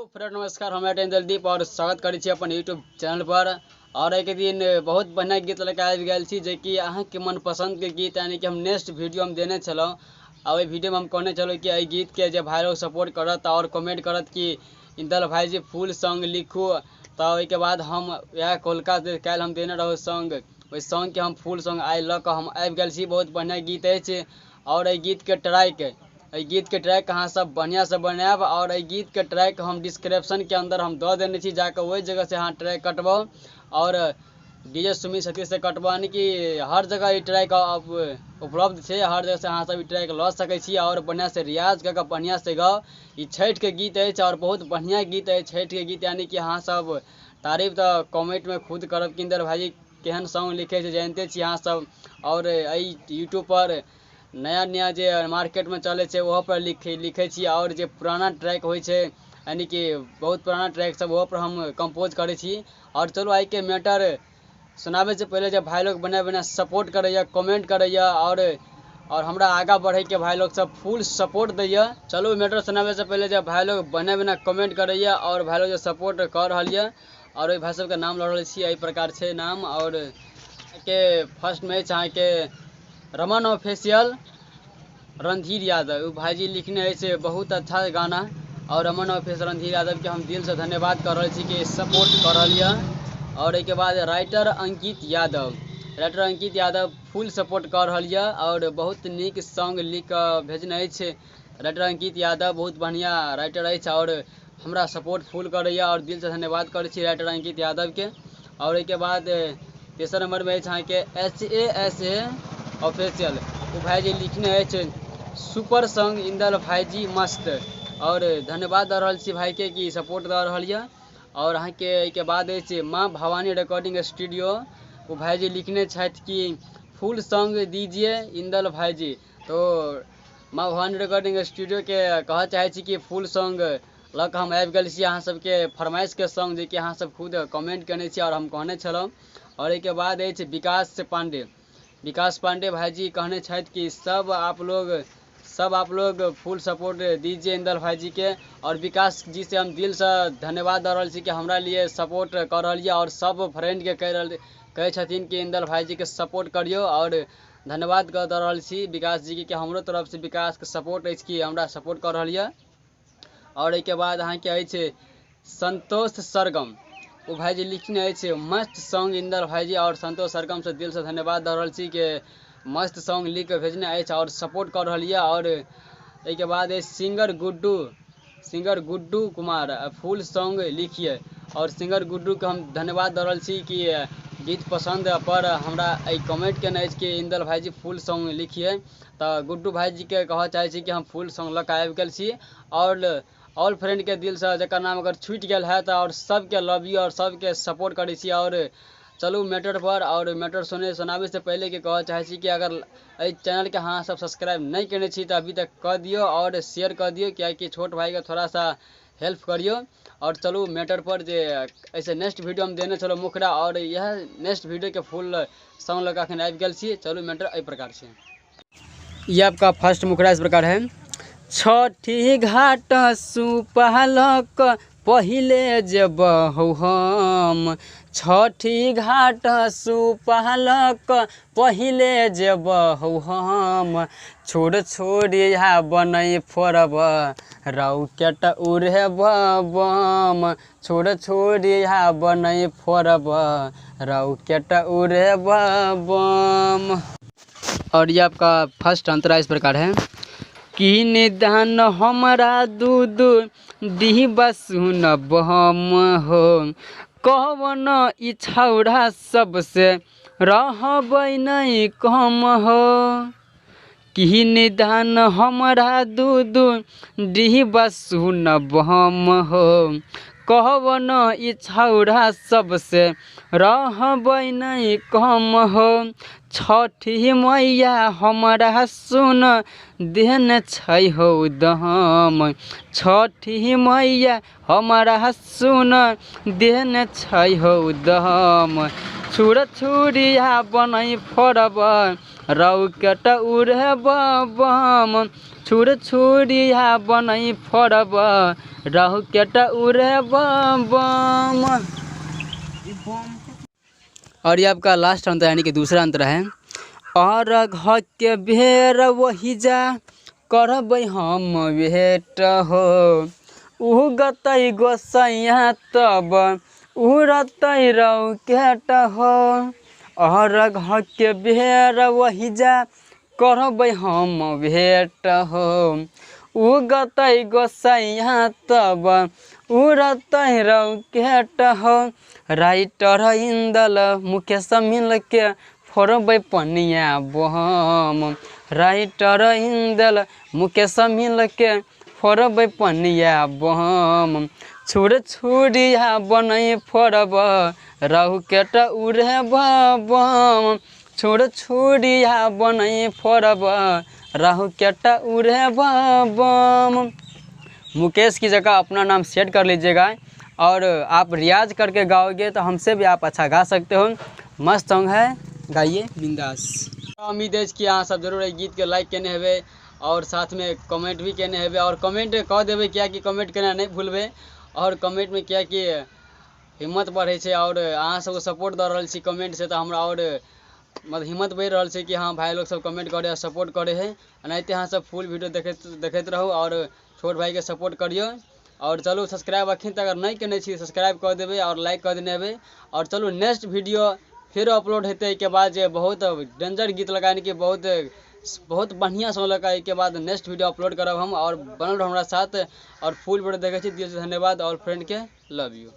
Hello friend, नमस्कार। हम इंद्रदीप और स्वागत करै छी अपन यूट्यूब चैनल पर। और एक दिन बहुत बढ़िया गीत लऽ कऽ आबि गेल छी, जेकि अहाँके मनपसन्दके गीत, यानी कि हम नेक्स्ट वीडियो हम देने छलहुँ। आ ओहि वीडियोमे हम कहने छलहुँ कि एहि गीतके जे भाइ लोग सपोर्ट करत और कमेंट करत कि इंदल भाईजी फुल सॉन्ग लिखू, तऽ ओहिके बाद हम इएह कोलका जे काल्हि हम देने रहौँ सॉन्ग, ओहि सॉन्गके हम फुल सॉन्ग आइ लऽ कऽ हम आबि गेल छी। बहुत बढ़िआँ गीत अछि और एहि गीतके ट्रैक, एहि गीतके ट्रैक अहाँ सब बढ़िआँसँ बनायब। और एहि गीतके ट्रैक हम डिस्क्रिप्शनके अन्दर हम दऽ देने छी, जाकऽ ओहि जगहसँ अहाँ ट्रैक कटबाउ और डीजे सुमित सतीश से कटबाउ। यानी कि हर जगह ई ट्रैक अब उपलब्ध छै, हर जगहसँ अहाँ सब ई ट्रैक लऽ सकै छी और बढ़िआँसँ रियाज कऽ कऽ बढ़िआँसँ गाउ। ई छठिके गीत अछि और बहुत बढ़िआँ गीत अछि छठिके गीत, यानी कि अहाँ सब तारीफ तऽ कमेंटमे खुद करब कि इंदल भाईजी केहन सॉन्ग लिखै छै, जानिते छी अहाँ सब। और एहि यूट्यूबपर नया नया जे मार्केटमे चलै छै ओहोपर लिखै छी, आओर जे पुराना ट्रैक होइ छै, यानी कि बहुत पुराना ट्रैक सब, ओहोपर हम कम्पोज करै छी। आओर चलू आइके मैटर सुनाबैसँ पहिले जे भाइ लोग बढ़िआँ बढ़िआँ सपोर्ट करैए, कमेंट करैए आओर हमरा आगाँ बढ़ैके भाइ लोग सब फुल सपोर्ट दैए। चलू मैटर सुनाबैसँ पहिले जे भाइ लोग बढ़िआँ बढ़िआँ कमेंट करैए आओर भाइ लोग जे सपोर्ट कऽ रहल यऽ, आओर ओहि भाइ सबके नाम लऽ रहल छी, एहि प्रकार छै नाम। आओर के फर्स्टमे अछि अहाँके रमन ऑफिशियल रणधीर यादव। ओ भाईजी लिखने अछि बहुत अच्छा गाना, और रमन ऑफिशियल रणधीर यादव के हम दिल से धन्यवाद कर रहल छी कि सपोर्ट कर रहल यऽ। और एहिके बाद राइटर अंकित यादव, राइटर अंकित यादव फुल सपोर्ट कर रहल यऽ और बहुत नीक सॉन्ग लिख कऽ भेजने अछि। राइटर अंकित यादव बहुत बढ़िआँ राइटर अछि और हमरा सपोर्ट फुल करैए और दिलसँ धन्यवाद करै छी राइटर अंकित यादवके। और एहिके बाद तेसर नम्बरमे अछि अहाँके H A S A official. ओ भाइजी लिखने अछि सुपर सॉन्ग इंदल भाइजी मस्त, और धन्यवाद दऽ रहल छी भाइके कि सपोर्ट दऽ रहल यऽ। और अहाँके एहिके बाद अछि माँ भवानी रिकॉर्डिंग स्टूडियो। ओ भाइजी लिखने छथि कि फुल सॉन्ग दीजिए इंदल भाइजी। तो माँ भवानी रिकॉर्डिंग स्टूडियोके कहऽ चाहै छी कि फुल सॉन्ग लऽ कऽ हम आबि गेल छी अहाँ सबके फरमाइशके सॉन्ग, जेकि अहाँ सब खुद कमेंट केने छी और हम कहने छलहुँ। और एहिके बाद अछि विकास पांडे। विकास पांडे भाईजी कहने छथि कि सब आप लोग फुल सपोर्ट दीजिए इंदल भाईजी के। और विकास जी से हम दिलसँ धन्यवाद दऽ रहल छी कि हमरा लिए सपोर्ट कऽ रहल यऽ और सब फ्रेंडके कहै छथिन कि इंदल भाईजीके सपोर्ट करियौ। और धन्यवाद दऽ रहल छी विकास जीके कि हमरो तरफसँ विकासके सपोर्ट अछि कि हमरा सपोर्ट कऽ रहल यऽ। और एहिके बाद अहाँके अछि संतोष सरगम। ओ भाईजी लिखने अछि मस्त सॉन्ग इंदल भाईजी। और संतोष सरगमसँ दिलसँ धन्यवाद दऽ रहल छी कि मस्त सॉन्ग लिख कऽ भेजने अछि और सपोर्ट कऽ रहल यऽ। और एहिके बाद अछि सिंगर गुड्डू, सिंगर गुड्डू कुमार फुल सॉन्ग लिखिए। और सिंगर गुड्डूके हम धन्यवाद दऽ रहल छी कि गीत पसन्द पर हमरा एहि कमेंट केने अछि कि इंदल भाईजी फुल सॉन्ग लिखिए। तऽ गुड्डू भाईजीके कहऽ चाहै छी कि हम फुल सॉन्ग लऽ कऽ आबि गेल छी। और ऑल फ्रेंडके दिलसँ जकर नाम अगर छूटि गेल हैत, आओर सबके लव यू आओर सबके सपोर्ट करै छी। आओर चलू मैटर पर, आओर मैटर सुनाबैसँ पहिले कि कहऽ चाहै छी कि अगर एहि चैनलके अहाँ सब सब्सक्राइब नहि केने छी तऽ अभी तक कऽ दियौ आओर शेयर कऽ दियौ, किएकि छोट भाइके थोड़ा सा हेल्प करियौ। आओर चलू मैटर पर, जे एहिसँ नेक्स्ट वीडियो हम देने छलहुँ मुखड़ा, आओर इएह नेक्स्ट वीडियोके फुल सॉन्ग लऽ कऽ अखन आबि गेल छी। चलू मैटर एहि प्रकार छै। ये आपका फर्स्ट मुखड़ा इस प्रकार है। छठी घाट सुपहलक पहिले जेबहु हम, छठी घाट सुपहलक पहिले जेबहु हम, छोड़ छोड़िया बनै फोड़ब रॉकेट उड़ेब बम, छोड़ छोड़िया बनै फोड़ब रॉकेट उड़ेब बम। और ये आपका फर्स्ट अंतरा इस प्रकार है कि निदान हमरा दूध डिहबा सुनब हम हो, कवन ई छौड़ा सबसे रहबै नहि कम हो, कि निदान हमरा दूध डिहबा सुनब हम हो, कहवन ई छौड़ा सबसे रहबै नहि कम हो, छठी मैया हमरा सुन देने छै हो दम, छठी मैया हमरा सुन देने छै हो दम, छुर छुरिया बनै फोड़ब रॉकेट उड़े बम, छुर छुरिया बनै फोड़ब रॉकेट उड़े बम। और ये आपका लास्ट अंतर यानी कि दूसरा अंतर है। और घ के बेर वही जा करबै हम भेट हो, उगतै गोसैया तब उड़तै रॉकेट हो। और घ के बेर वही जा करबै हम भेट हो, उगतै गोसैया तब उड़तै रॉकेट हो। राइटर इंदल मुकेश मिल के फोड़बै पनिया बम, राइटर इंदल मुकेश मिल के फोड़बै पनिया बम, छुर छुरिया बनै फोड़ब रॉकेट उड़े बम, छुर छुरिया बनै फोड़ब रॉकेट उड़े बम। मुकेश की जगह अपना नाम सेट कर लीजिएगा और आप रियाज करके गाओगे तो हमसे भी आप अच्छा गा सकते हो। मस्त सॉन्ग है, गाइए बिंदास। उम्मीद है कि अहाँ सब जरूर एहि गीत के लाइक केने हेबै और साथ में कमेंट भी केने हेबै, और कमेंट कऽ देबै कियाकि कमेंट केना नहि भूलबै, और कमेंट में कियाकि हिम्मत बढ़ै छै और अहाँ सबके सपोर्ट दऽ रहल छी कमेंट से, तऽ हमरा और मतलब हिम्मत बढ़ि रहल छै कि हाँ भाई लोग सब कमेंट करे और सपोर्ट करे है। एनाहिते अहाँ सब फुल वीडियो देखैत देखैत रहू और छोट भाईके सपोर्ट करियौ। और चलू सब्सक्राइब अखन तक अगर नहि केने छी सब्सक्राइब कऽ देबै और लाइक कऽ देने हेबै। और चलू नेक्स्ट वीडियो फेरो अपलोड हेतै एहिके बाद, जे बहुत डेंजर गीत लगा यानी कि बहुत बहुत बढ़िआँ सॉन्ग लगा, एहिके बाद नेक्स्ट वीडियो अपलोड करब हम। और बनल रहू हमरा साथ और फुल वीडियो देखै छी, दिल से धन्यवाद और फ्रेंडके लव यू।